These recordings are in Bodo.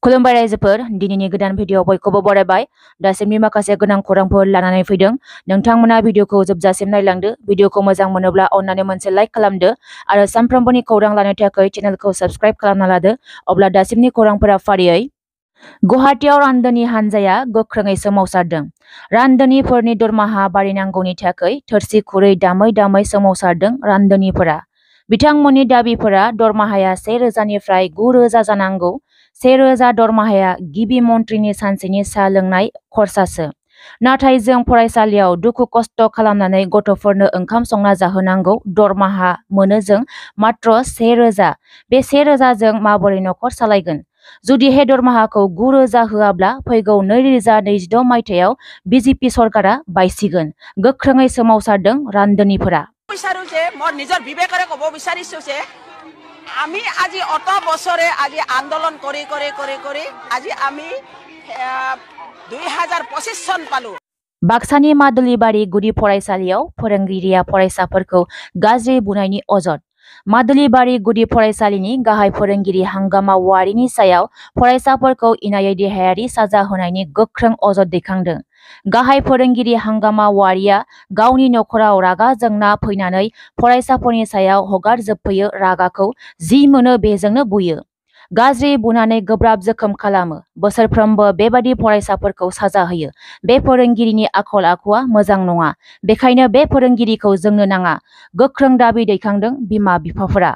खुलुमबाय रायजोफोर दिनैनि गोदान भिडिअ बयखौबो बरायबाय दासिमनि माखासे गोनां खौरांफोर लानानै फैदों नोंथांमोना भिडिअखौ जोबजासिम नायलांदो भिडिअखौ मोजां मोनोब्ला अन्नानै मोनसे लाइक खालामदो आरो सानफ्रोमबोनि खौरां लानो थाखाय चेनेलखौ साबस्क्राइब खालामना लादो अब्ला दासिमनि खौरांफोरा फारियै गुवाहाटीआव रान्दोनि हानजाया गोख्रोङै सोमावसारदों रान्दोनिफोरनि दरमाहा बारायनांगौनि थाखाय थोरसि खुरै दामै दामै सोमावसारदों रान्दोनिफोरा बिथांमोननि दाबिफोरा दरमाहाया 1000 निफ्राय 9000 जानांगौ 1000 दरमाहाया गिबि मन्थ्रिनि सानसेनि साहा लोंनाय खरसासो नाथाय जों फरायसालियाव दुखु खस्थ खालामनानै गथ'फोरनो ओंखाम संना जाहोनांगौ दरमाहा मोनो जों मात्र 1000 बे 1000 जों माबोरै नखर सालायगोन जुदि हे दरमाहाखौ 9000 होआब्ला फैगौ 2026 मायथाइयाव बिजेपि सरकारा बायसिगोन गोख्रोङै सोमावसारदों रान्दोनिफोरा নিজৰ বিবেকেৰে ক'ব বিচাৰিছো যে আমি আজি অত বছৰে আজি আন্দোলন কৰি কৰি কৰি কৰি আজি আমি 2025 সন পালো बाक्सानि मादुलिबारि गुदि फरायसालियाव फोरोंगिरिया फरायसाफोरखौ गाज्रि बुनायनि अजद मादुलिबारि गुदि फरायसालिनि गाहाय फोरोंगिरि हांगामा वारिनि सायाव फरायसाफोरखौ इनायै देहायारि साजा होनायनि गोख्रों अजद दैखांदों गाहाय फोरोंगिरि हांगामा वारिया गावनि नखराव रागा जोंना फैनानै फरायसाफोरनि सायाव हगारजोबफैयो रागाखौ जि मोनो बेजोंनो बुयो गाज्रि बुनानै गोब्राब जोखोम खालामो बोसोरफ्रोमबो बेबादि फरायसाफोरखौ साजा होयो बे फोरोंगिरिनि आखल आखुआ मोजां नङा बेखायनो बे फोरोंगिरिखौ जोंनो नाङा गोख्रों दाबि दैखांदों बिमा बिफाफोरा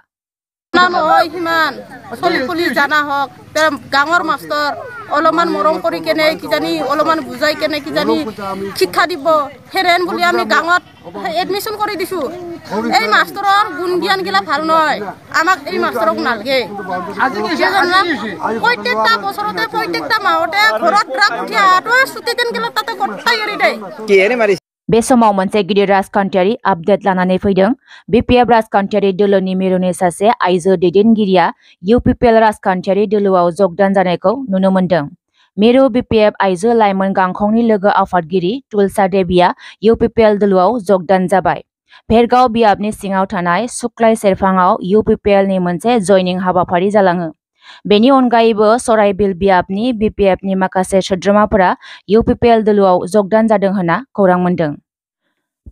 गांवर मास्टर अलमान मरम करि केने किजानि अलमान बुजाय केने किजानि शिक्षा দিব হেৰেন বুলি আমি গাঁৱত এডমিশন কৰি দিছো এই মাষ্টৰৰ গুণ জ্ঞান গিলা ভাল নহয় আমাক এই মাষ্টৰক নালগে প্ৰত্যেকটা বছৰতে প্ৰত্যেকটা মাহতে ঘৰত ৰাখ উঠিয়া আটো ছুটি দিন গিলা তাতে গটাই এৰি দেই কি এনে মাৰি बे समाव मोनसे गिदिर राजखान्थियारि आपडेट लानानै फैदों बिपिएफ राजखान्थियारि दोलोनि मिरुनि सासे आइजो दैदेनगिरिया इउपिपिएल राजखान्थियारि दोलोआव जगदान जानायखौ नुनो मोन्दों मिरु बिपिएफ आइजो लाइमोन गांखंनि लोगो आफादगिरि तुलसा देबिया इउपिपिएल दोलोआव जगदान जाबाय भेरगाव बियाबनि सिङाव थानाय सुक्लाय सेरफाङाव इउपिपिएलनि मोनसे जयनिं हाबाफारि जालाङो बेनि अनगायैबो सराइबिल बियाबनि बिपिएफनि माखासे सोद्रोमाफोरा इउपिपिएल दोलोआव जगदान जादों होनना खौरां मोन्दों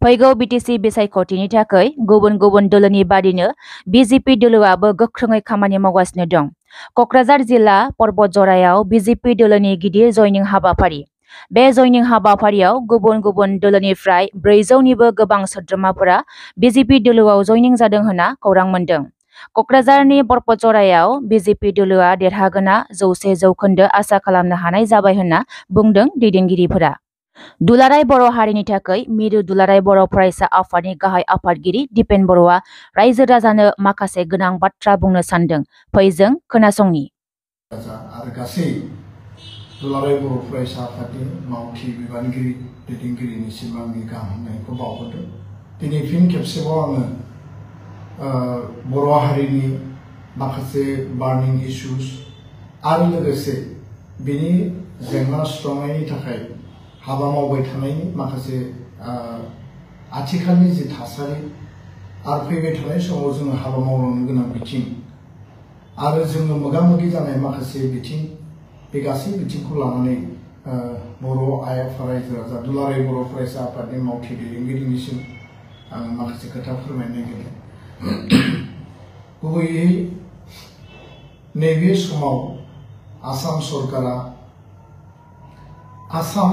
फैगौ बिटिसि बिसायख'थिनि थाखाय गुबुन गुबुन दोलोनि बादिनो बिजेपि दोलोआबो गोख्रोङै खामानि मावगासिनो दं कक्राझार जिल्ला पर्बतजरायाव बिजेपि दोलोनि गिदिर जयनिं हाबाफारि बे जयनिं हाबाफारियाव गुबुन गुबुन दोलोनिफ्राय 400निबो गोबां सोद्रोमाफोरा बिजेपि दोलोआव जयनिं जादों होनना खौरां मोन्दों कक्राझारनि पर्बतजरायाव बिजेपि दोलोआ देरहागोना 100% आसा खालामनो हानाय जाबाय होनना बुंदों दैदेनगिरिफोरा दुलाराय बर' हारिनि थाखाय मिरु दुलाराय बर' फरायसा आफादनि गाहाय आफादगिरि दिपेन बर'आ रायजो राजानो माखासे गोनां बाथ्रा बुंनो सानदों फै जों खोनासंनि आरो गासै दुलाराय बर' फरायसा आफादनि मावथि बिबानगिरि दैदेनगिरिनिसिम आंनि गाहाम हामलायनायखौ बावहरदों दिनै फिन खेबसेबाव आङो बर' हारिनि माखासे बार्निं इश्यूज आरो लोगोसे बिनि जेंना सुस्रांनायनि थाखाय हाबा मावबाय थानायनि माखासे आथिखालनि जि थासारि आरो फैबाय थानाय समाव जोङो हाबा मावलांनो गोनां बिथिं आरो जोङो मोगा मोगि जानाय माखासे बिथिं बे गासै बिथिंखौ लानानै बर' आइ आफा रायजो राजा दुलाराय बर' फरायसा आफादनि मावथि दैदेनगिरिनिसिम आङो माखासे खोथा फोरमायनो नागिरदों गुबैयै नैबे समाव आसाम सरकारा आसाम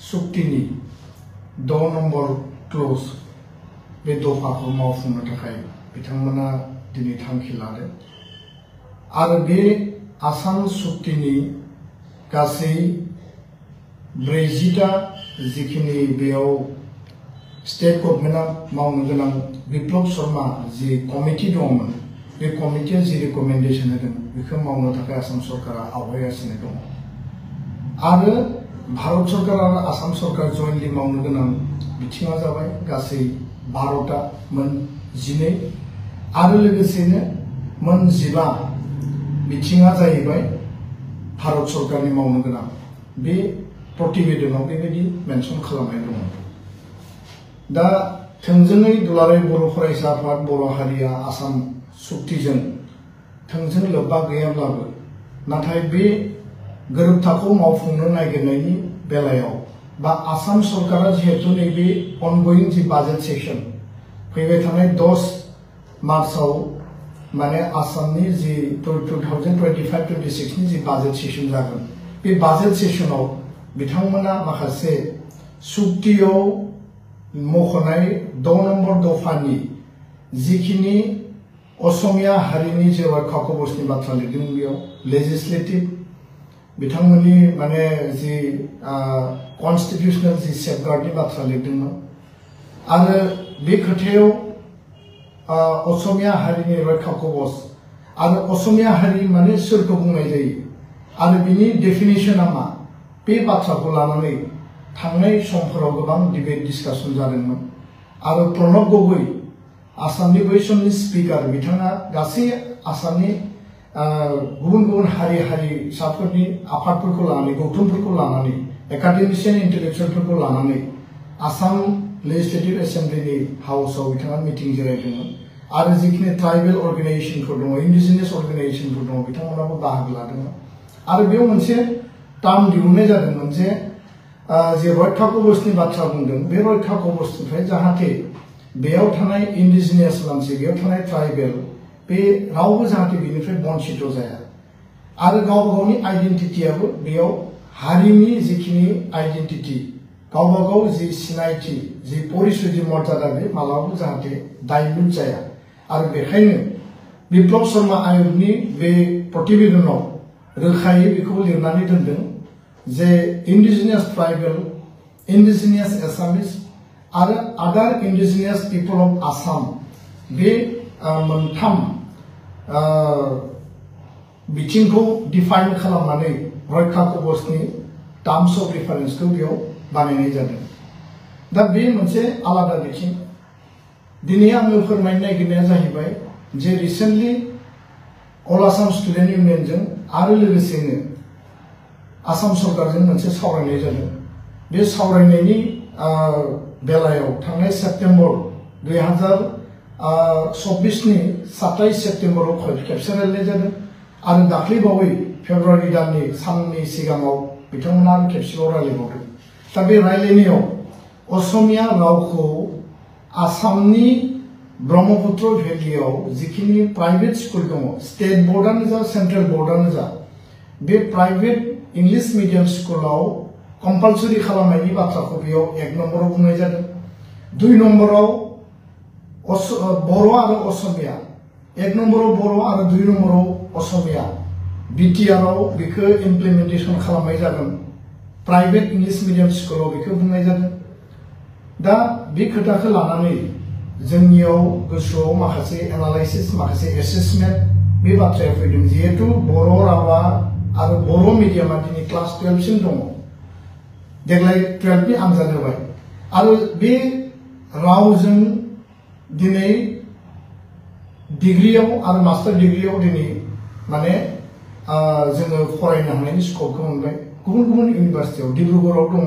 सुक्तिनि 6 नम्बर क्लज बे दफाखौ मावफुंनो थाखाय बिथांमोना दिनै थांखि लादों आरो बे आसाम सुक्तिनि गासै 40टा जिखिनि बेयाव स्टेट गभर्नमेन्टआ मावनो गोनां बिप्लब शर्मा जि कमिटि दंमोन बे कमिटिया जि रिकमेन्डेसन होदों बेखौ मावनो थाखाय आसाम सरकारा आवगायगासिनो दं आरो भारत सरकार आरो आसाम सरकार जयेन्टलि मावनो गोनां बिथिङा जाबाय गासै 12टा मोन 12 आरो लोगोसेनो मोन 15 बिथिङा जाहैबाय भारत सरकारनि मावनो गोनां बे प्रतिवेदनाव बेबायदि मेनसन खालामनाय दङ दा थोंजोङै दुलाराय बर' फरायसा आफाद बर' हारिया आसाम सुक्तिजों थोंजों लोब्बा गैयाब्लाबो नाथाय बे गोरोबथाखौ मावफुंनो नागिरनायनि बेलायाव बा आसाम सरकारा जिहेतु नैबे अनगोइं जि बाजेट सेसन फैबाय थानाय 10 मार्चआव माने आसामनि जि 2025-26 नि जि बाजेट सेसन जागोन बे बाजेट सेसनाव बिथांमोना माखासे सुक्तियाव मख'नाय 6 नम्बर दफानि जिखिनि असमिया हारिनि जे रैखा कवचनि बाथ्रा लिरदों बेयाव लेजिस्लेटिभ बिथांमोननि माने जि कन्स्टिट्यूशनल जि सेफगार्डनि बाथ्रा लिरदोंमोन आरो बे खोथायाव असमिया हारिनि रैखा कवच आरो असमिया हारि माने सोरखौ बुंनाय जायो आरो बिनि डेफिनेशना मा बे बाथ्राखौ लानानै थांनाय समफोराव गोबां डिबेट डिसकाशन जादोंमोन आरो प्रणब गगৈ आसामनि बै समनि स्पिकार बिथाङा गासै आसामनि गुबुन गुबुन हारिसाफोरनि आफादफोरखौ लानानै गौथुमफोरखौ लानानै एकाडेमिशियान इन्टेलेक्चुयेलफोरखौ लानानै आसाम लेजिस्लेटिभ एसेम्ब्लिनि हाउसआव बिथाङा मिटिं जिरायदोंमोन आरो जिखिनि ट्राइबेल अर्गेनाइजेशनफोर दङ इन्डिजिनियास अर्गेनाइजेशनफोर दङ बिथांमोनाबो बाहागो लादोंमोन आरो बेयाव मोनसे टार्म दिहुननाय जादोंमोन जे रैखा कवचनि बाथ्रा बुंदों बे रैखा कवचनिफ्राय जाहाथे बेयाव थानाय इन्डिजिनियास मानसि बेयाव थानाय ट्राइबेल बे रावबो जाहाथे बेनिफ्राय बन्चित जाया आरो गावबा गावनि आइडेन्टिटियाबो बेयाव हारिनि जिखिनि आइडेन्टिटि गावबा गाव जि सिनायथि जि परिचय जि मर्यादा बे मालाबाबो जाहाथे डाइल्युट जाया आरो बेखायनो बिप्लब शर्मा आयगनि बे प्रतिवेदनाव रोखायै बेखौबो लिरनानै दोनदों जे इन्डिजिनियास ट्राइबेल इन्डिजिनियास एसामिस आरो अदार इन्डिजिनियास पिपल अफ आसाम बे मोनथाम बिथिंखौ डिफाइन खालामनानै रैखा कवचनि टार्म्स अफ रेफारेन्सखौ बेयाव बानायनाय जादों दा बे मोनसे आलादा बिथिं दिनै आङो फोरमायनो नागिरनाया जाहैबाय जे रिसेन्टलि अल आसाम स्टुडेन्ट इउनियनजों आरो लोगोसेनो आसाम सरकारजों मोनसे सावरायनाय जादों बे सावरायनायनि बेलायाव थांनाय सेप्टेम्बर 2024 नि 27 सेप्टेम्बराव खेबसे रायलायनाय जादों आरो दाख्लैबावै फेब्रुवारि दाननि साननि सिगाङाव बिथांमोना खेबसेबाव रायलायबावदों दा बे रायलायनायाव असमिया रावखौ आसामनि ब्रह्मपुत्र भेलियाव जिखिनि प्राइवेट स्कुल दङ स्टेट बोर्डआनो जा सेन्ट्रेल बोर्डआनो जा बे प्राइवेट इंलिश मीडियम स्कुलाव कम्पालसरी खालामनायनि बाथ्राखौ बेयाव 1 नम्बराव बुंनाय जादों 2 नम्बराव बर' आरो असमिया 1 नम्बराव बर' आरो 2 नम्बराव असमिया बिटिआरआव बेखौ इमप्लिमेन्टेशन खालामनाय जागोन प्राइवेट इंलिश मीडियम स्कुलाव बेखौ बुंनाय जादों दा बे खोथाखौ लानानै जोंनियाव गोसोआव माखासे एनालाइसिस माखासे एसेसमेन्ट बे बाथ्राया फैदों जिहेतु बर' रावा आरो बर' मिडियामा दिनै क्लास 12 सिम दङ देग्लाय 12 नि आनजाद होबाय आरो बे रावजों दिनै डिग्रीयाव आरो मास्टार डिग्रीयाव दिनै माने जोङो फरायनो हानायनि स्कपखौ मोनबाय गुबुन गुबुन इउनिभार्सिटियाव डिब्रुगड़आव दङ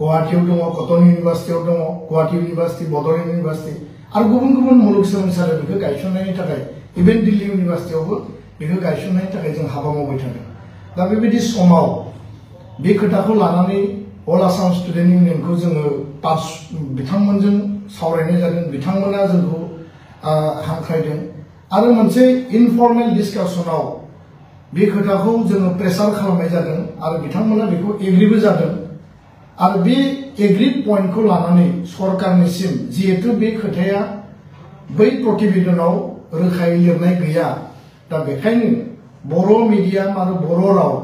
गुवाहाटीयाव दङ कटन इउनिभार्सिटियाव दङ गुवाहाटी इउनिभार्सिटी बड'लेण्ड इउनिभार्सिटी आरो गुबुन गुबुन मुलुगसोलोंसालियाव बेखौ गायसननायनि थाखाय इभेन दिल्ली इउनिभार्सिटियावबो बेखौ गायसननायनि थाखाय जों हाबा मावबाय थादों दा बेबायदि समाव बे खोथाखौ लानानै अल आसाम स्टुडेन्ट इउनियनखौ जोङो बिथांमोनजों सावरायनाय जादों बिथांमोना जोंखौ हांख्रायदों आरो मोनसे इनफर्मेल डिसकासनाव बे खोथाखौ जोङो प्रेसार खालामनाय जादों आरो बिथांमोना बेखौ एग्रिबो जादों आरो बे एग्रिड पइन्टखौ लानानै सरकारनिसिम जिहेतु बे खोथाया बै प्रतिवेदनाव रोखायै लिरनाय गैया दा बेखायनो बर' मिडियाम आरो बर' राव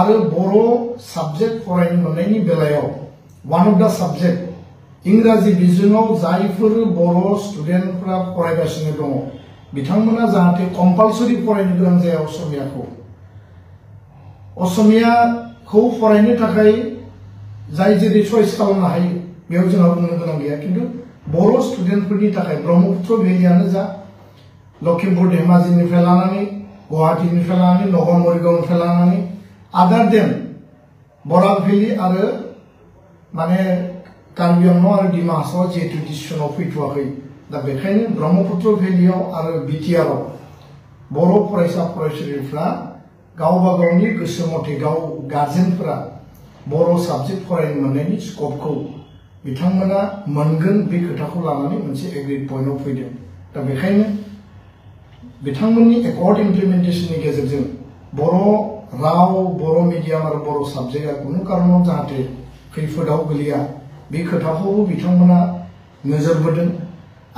आरो बर' साबजेक्ट फरायनो मोननायनि बेलायाव वान अफ द साबजेक्ट इंराजी बिजोङाव जायफोर बर' स्टुडेन्टफोरा फरायगासिनो दङ बिथांमोना जाहाथे कम्पालसरी फरायनो गोनां जाया असमियाखौ फरायनो थाखाय जाय जेरै चइस खालामनो हायो बेयाव जोंहा बुंनो गोनां गैया किन्तु बर' स्टुडेन्टफोरनि थाखाय ब्रह्मपुत्र भेलियानो जा लखिमपुर धेमाजिनिफ्राय लानानै गुवाहाटीनिफ्राय लानानै नगाव मरिगावनिफ्राय लानानै आदार देन बराक भेलि आरो माने कार्बि आंलं आरो डिमा हासावा जिहेतु डिसिसनाव फैथ'वाखै दा बेखायनो ब्रह्मपुत्र भेलियाव आरो बिटिआरआव बर' फरायसा फरायसुलिफ्रा गावबा गावनि गोसो मथे गाव गार्जेनफोरा बर' साबजेक्ट फरायनो मोननायनि स्कपखौ बिथांमोना मोनगोन बे खोथाखौ लानानै मोनसे एग्रीड पइन्टआव फैदों। दा बेखायनो बिथांमोननि एकर्ड इमप्लिमेन्टेशननि गेजेरजों बर' राव बर' मिडियाम आरो बर' साबजेक्टआ कुनु कारनाव जाहाथे खैफोदाव गोलैया बे खोथाखौबो बिथांमोना नोजोर बोदों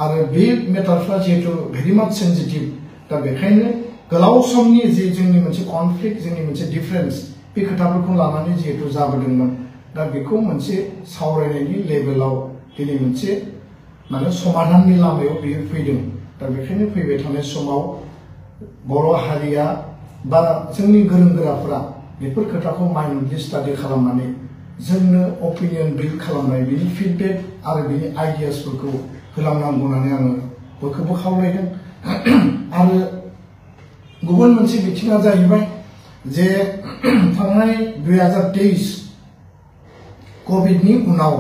आरो बे मेटारफ्रा जिहेतु भेरि माच सेन्सिटिभ दा बेखायनो गोलाव समनि जे जोंनि मोनसे कनफ्लिक्ट जोंनि मोनसे डिफारेन्स बे खोथाफोरखौ लानानै जिहेतु जाबोदोंमोन दा बेखौ मोनसे सावरायनायनि लेभेलाव दिनै मोनसे माने समाधाननि लामायाव बेयो फैदों। दा बेखायनो फैबाय थानाय समाव बर' हारिया बा जोंनि गोरों गोराफोरा बेफोर खोथाखौ माइन्डलि स्टाडि खालामनानै जोंनो अपिनियन बिल्ड खालामनाय बिनि फिडबेक आरो बिनि आइडियासफोरखौ होलांनांगौ होननानै आङो बयखौबो खावलायदों। आरो गुबुन मोनसे बिथिङा जाहैबाय जे थांनाय 2023 कोविडनि उनाव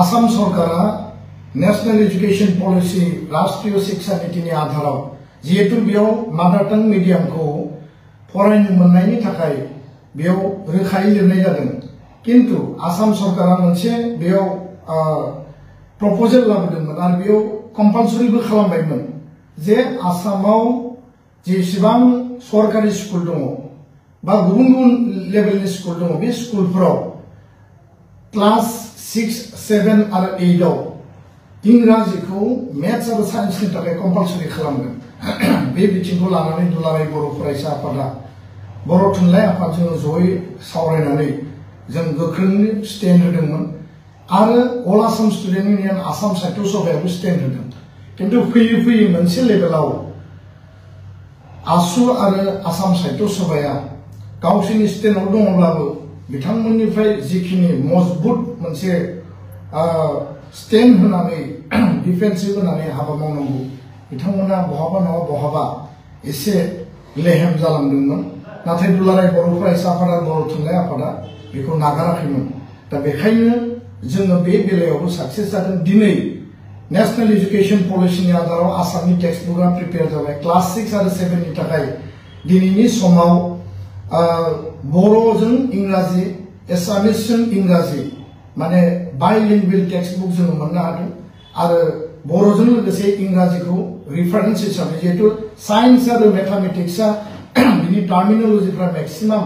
आसाम सरकारा नेशनल एजुकेशन पलिसी राष्ट्रीय शिक्षा नीतिनि आधाराव जिहेतु बेयाव मादार टांग मिडियामखौ फरायनो मोननायनि थाखाय बेयाव रोखायै लिरनाय जादों किन्तु आसाम सरकारा मोनसे बेयाव प्रपोजल लाबोदोंमोन आरो बेयाव कम्पालसरिबो खालामबायमोन जे आसामाव जेसेबां सरकारि स्कुल दङ बा गुबुन गुबुन लेभेलनि स्कुल दङ बे स्कुलफोराव क्लास 6, 7 आरो 8 आव इंराजिखौ मेथ्स आरो साइन्सनि थाखाय कम्पालसरि खालामगोन। बे बिथिंखौ लानानै दुलाराय बर' फरायसा आफादा बर' थुनलाइ आफादजों जयै सावरायनानै जों गोख्रोङै स्टेन्ड होदोंमोन आरो अल आसाम स्टुडेन्ट इउनियन आसाम साहित्य सभायाबो स्टेन्ड होदों। किन्तु फैयै फैयै मोनसे लेभेलाव आसु आरो आसाम साहित्य सभाया गावसोरनि स्टेन्डआव दङब्लाबो बिथांमोननिफ्राय जिखिनि मजबुत मोनसे स्टेन्ड होनानै डिफेन्सिभ होनानै हाबा मावनांगौ बिथांमोना बहाबा नङा बहाबा एसे लेहेम जालांदोंमोन। नाथाय दुलाराय बर' फरायसा आफादा बर' थुनलाइ आफादा बेखौ नागाराखैमोन। दा बेखायनो जोङो बे बेलायावबो साक्सेस जादों। दिनै नेशनल एजुकेशन पलिसीनि आधाराव आसामनि टेक्सटबुकआ प्रिपेयार जाबाय क्लास 6 आरो 7 नि थाखाय दिनैनि समाव बर'जों इंराजि एसामिसजों इंराजि माने बाइलिंगुअल टेक्सटबुक जों मोननो हादों आरो बर'जों लोगोसे इंराजिखौ रिफारेन्स हिसाबै जिहेतु साइन्स आरो मेथामेटिक्सआ बिनि टार्मिनोलजिफ्रा मेक्सिमाम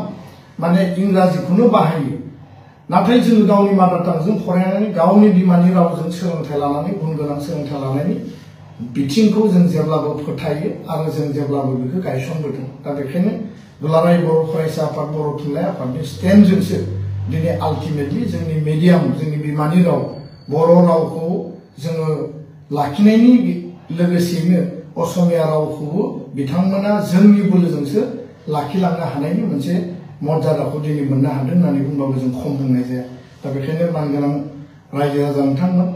माने इंराजिखौनो बाहायो नाथाय जों गावनि मादार टांगजों फरायनानै गावनि बिमानि रावजों सोलोंथाइ लानानै गुन गोनां सोलोंथाइ लानायनि बिथिंखौ जों जेब्लाबो फोथायो आरो जों जेब्लाबो बेखौ गायसनबोदों। दा बेखायनो दुलाराय बर' फरायसा आफाद बर' थुनलाइ आफादनि स्टेन्डजोंसो दिनै आल्टिमेटलि जोंनि मिडियाम जोंनि बिमानि राव बर' रावखौ जोङो लाखिनायनि लोगोसेयैनो असमिया रावखौबो बिथांमोना जोंनि बोलोजोंसो लाखिलांनो हानायनि मोनसे मर्यादाखौ दिनै मोननो हादों होननानै बुंबाबो जों खम बुंनाय जाया। दा बेखायनो मानगोनां रायजो राजा नोंथांमोन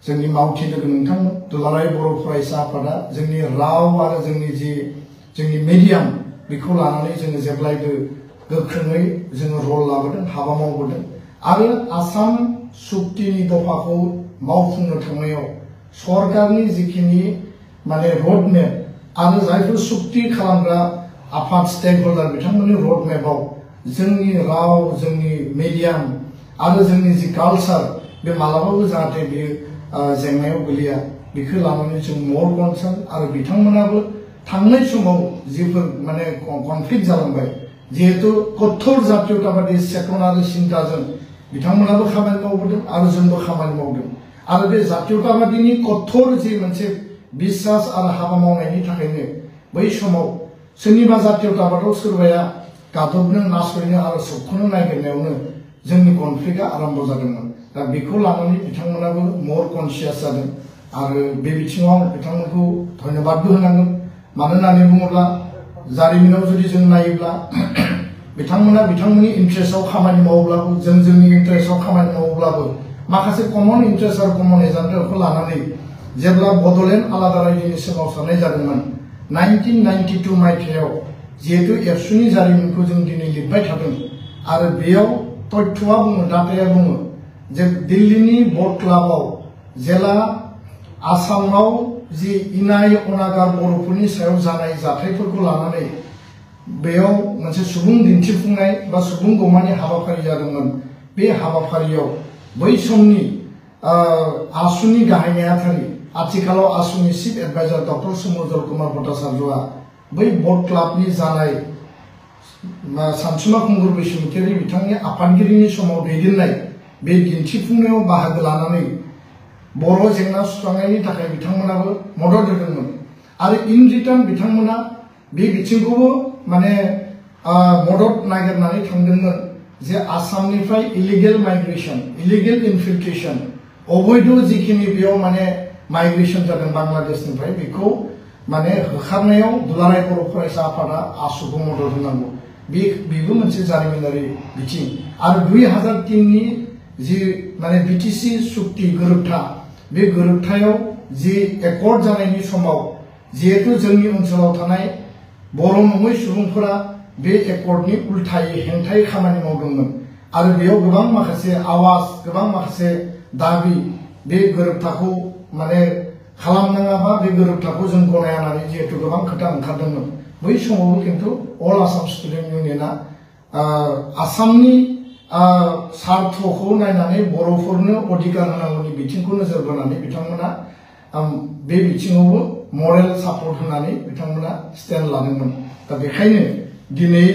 जोंनि मावथि लोगो नोंथांमोन दुलाराय बर' फरायसा आफादा जोंनि राव आरो जोंनि मिडियाम बेखौ लानानै जोङो जेब्लायबो गोख्रोङै जोङो रल लाबोदों हाबा मावबोदों आरो आसाम सुक्तिनि दफाखौ मावफुंनो थांनायाव सरकारनि जिखिनि माने रडमेप आरो जायफोर सुक्ति खालामग्रा आफाद स्टेक होल्डार बिथांमोननि रडमेपआव जोंनि राव जोंनि मिडियाम आरो जोंनि जि कालचार बे मालाबाबो जाहाथे बेयो जेंनायाव गोलैया बेखौ लानानै जों मर कनसार्न आरो बिथांमोनाबो थांनाय समाव जिफोर माने कनफ्लिक्ट जालांबाय जिहेतु कठोर जातीयताबादी चेतना आरो सिन्ताजों बिथांमोनाबो खामानि मावबोदों आरो जोंबो खामानि मावदों आरो बे जातीयताबादीनि कठोर जि मोनसे बिश्वास आरो हाबा मावनायनि थाखायनो बै समाव सोरनिबा जातीयताबादाव सोरबाया गादबनो नासयनो आरो सोबख'नो नागिरनायावनो जोंनि कनफ्लिक्टआ आरम्भ जादोंमोन। दा बेखौ लानानै बिथांमोनाबो मर कनसियास जादों आरो बे बिथिङाव बिथांमोनखौ धन्यबादबो होनांगोन। मानो होननानै बुङोब्ला जारिमिनाव जुदि जों नायोब्ला बिथांमोना बिथांमोननि इन्ट्रेस्टआव खामानि मावोब्लाबो जों जोंनि इन्ट्रेस्टआव खामानि मावोब्लाबो माखासे कमन इन्ट्रेस्ट आरो कमन एजेन्डाखौ लानानै जेब्ला बड'लेण्ड आलादा रायजोनि सोमावसारनाय जादोंमोन 1992 मायथाइयाव जिहेतु एबसुनि जारिमिनखौ जों दिनै लिरबाय थादों आरो बेयाव तथ्यआ बुङो डाटाया बुङो जे दिल्लीनि बट क्लाबाव जेला आसामाव जि इनाय अनागार बर'फोरनि सायाव जानाय जाथायफोरखौ लानानै बेयाव मोनसे सुबुं दिन्थिफुंनाय बा सुबुं गौमानि हाबाफारि जादोंमोन। बे हाबाफारियाव बै समनि आसुनि गाहाय नेहाथारि आथिखालाव आसुनि चिफ एडभाइजार डक्टर सुमोजल कुमार भट्टाचार्यआ बै बर्ड क्लाबनि जानाय सानसुमा खुंगुर बैसुमतारी बिथांनि आफादगिरिनि समाव दैदेननाय बे दिन्थिफुंनायाव बाहागो लानानै बर' जेंना सुस्रांनायनि थाखाय बिथांमोनाबो मदद होदोंमोन आरो इन रिटार्न बिथांमोना बे बिथिंखौबो माने मदद नागिरनानै थांदोंमोन जे आसामनिफ्राय इलिगेल माइग्रेशन इलिगेल इनफिल्ट्रेशन अबैध जिखिनि बेयाव माने माइग्रेशन जादों बांलादेशनिफ्राय बेखौ माने होखारनायाव दुलाराय बर' फरायसा आफादा आसुखौ मदद होनांगौ। बेबो मोनसे जारिमिनारि बिथिं आरो 2003 नि जि माने बिटिसि सुक्ति गोरोबथा बे गोरोबथायाव जि एकर्ड जानायनि समाव जिहेतु जोंनि ओनसोलाव थानाय बर' नङै सुबुंफोरा बे एकर्डनि उल्थायै हेंथायै खामानि मावदोंमोन आरो बेयाव गोबां माखासे आवाज गोबां माखासे दाबि बे गोरोबथाखौ माने खालामनाङाबा बे गोरोबथाखौ जों गनायानानै जिहेतु गोबां खोथा ओंखारदोंमोन। बै समावबो खिन्थु अल आसाम स्टुडेन्ट इउनियना आसामनि स्वार्थखौ नायनानै बर'फोरनो अधिकार होनांगौनि बिथिंखौ नोजोर बोनानै बिथांमोना बे बिथिङावबो मरेल सापर्ट होनानै बिथांमोना स्टेन्ड लादोंमोन। दा बेखायनो दिनै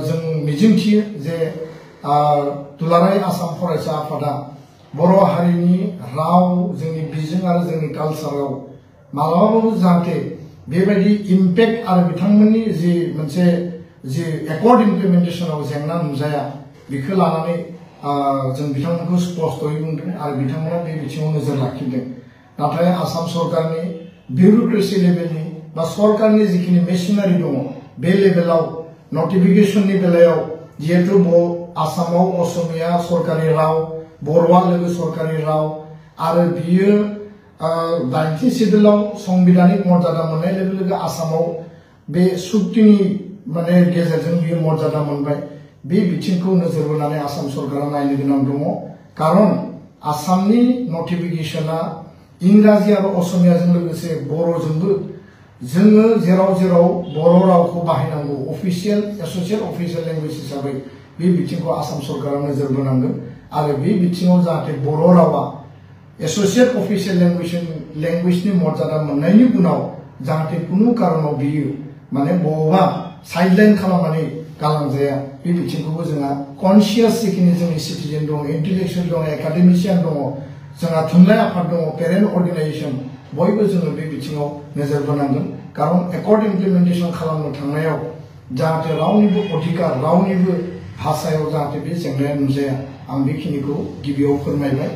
जों मिजिंथियो जे दुलाराय आसाम फरायसा आफादा बर' हारिनि राव जोंनि बिजों आरो जोंनि कालचाराव मालाबाबो जाहाथे बेबायदि इम्पेक्ट आरो बिथांमोननि जि मोनसे जि एकर्ड इमप्लिमेन्टेशनाव जेंना नुजाया बेखौ लानानै जों बिथांमोनखौ स्पष्टयै बुंदों आरो बिथांमोना बे बिथिङाव नोजोर लाखिदों। नाथाय आसाम सरकारनि बिउरोक्रेसि लेभेलनि बा सरकारनि जिखिनि मेसिनारि दङ बे लेभेलाव नटिफिकेशननि बेलायाव जिहेतु आसामाव असमिया सरकारि राव बर'आ लोगो सरकारि राव आरो बियो 90 सिडुलाव संबिधानिक मर्यादा मोननाय लोगो लोगो आसामाव बे सुक्तिनि माने गेजेरजों बियो मर्यादा मोनबाय। बे बिथिंखौ नोजोर बोनानै आसाम सरकारा नायनो गोनां दङ खारन आसामनि नटिफिकेशना इंराजि आरो असमियाजों लोगोसे बर'जोंबो जोङो जेराव जेराव बर' रावखौ बाहायनांगौ अफिसियेल एसोसिएट अफिसियेल लेंगुवेज हिसाबै बे बिथिंखौ आसाम सरकारा नोजोर बोनांगोन आरो बे बिथिङाव जाहाथे बर' रावा एसोसिएट अफिसियेल लेंगुवेजनि मर्यादा मोननायनि उनाव जाहाथे कुनु कारनाव बियो माने बबेबा साइडलाइन खालामनानै गालांजाया बे बिथिंखौबो जोंहा कनसियास जिखिनि जोंनि सिटिजेन दङ इन्टेलेक्चुयेल दङ एकाडेमिशियान दङ जोंहा थुनलाइ आफाद दङ पेरेन्ट अर्गानाइजेशन बयबो जोङो बे बिथिङाव नोजोर बोनांगोन खारन एकर्ड इमप्लिमेन्टेशन खालामनो थांनायाव जाहाथे रावनिबो अधिकार रावनिबो भाषायाव जाहाथे बे जेंनाया नुजाया आं बेखिनिखौ गिबियाव फोरमायबाय।